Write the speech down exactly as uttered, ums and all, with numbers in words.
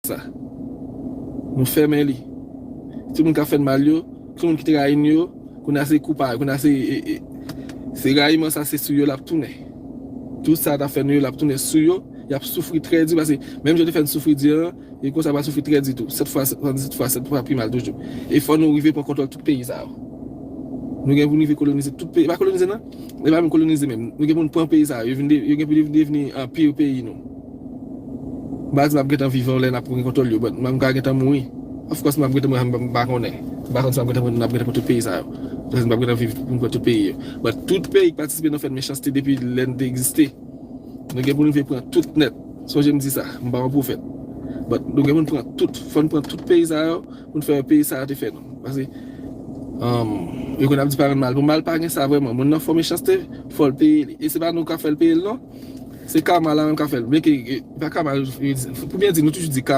sa. Nou fèmen li. Tout moun k ap fè n mal yo, tout moun ki te rayi n yo, kounye a se kou pa yo, kounye a se e, e, se rayiman sa se sou yo l ap tounen. Tout sa t ap fè nou yo l ap tounen sou yo, y ap soufri trè di, paske menm jan yo te fè n soufri di an, e konsa pral soufri trè di tou. Sèt fwa sèt, sèt fwa sèt fwa pi mal toujou. E fò nou rive pran kontwòl tout peyi sa yo. Nou gen pou n rive kolonize tout peyi. E pa kolonize non. E pa menm kolonize menm. Nou gen pou n pran peyi sa yo. Yo vin de, yo gen pou devni anpir peyi nou. M pa di m ap gentan viv an lè n ap pran kontwòl yo, but m ka gentan mouri. Of course, m ap gentan mouri, m pa konnen. M pa konn si m ap gentan pran, m ap gentan pran tout peyi sa yo. Paske m ap gentan viv pou m pran tout peyi yo. But tout peyi ki patisipe nan fè n mechanste depi lè n te egziste, nou gen pou n rive pran tout nèt. Sonje m di sa, m pa yon pwofèt. But nou gen pou n pran tout, fò n pran tout peyi sa yo, pou n fè peyi sa yo te fè nou. Paske um, yo konn ap di pa rann mal pou mal, pa gen sa vrèman. Moun nan fè w mechanste, fò l peye li. E se pa nou k ap fè l peye l non. Se kama la menm k ap fè l. Men ke, e, pa kama, yo di, pou byen di, nou toujou di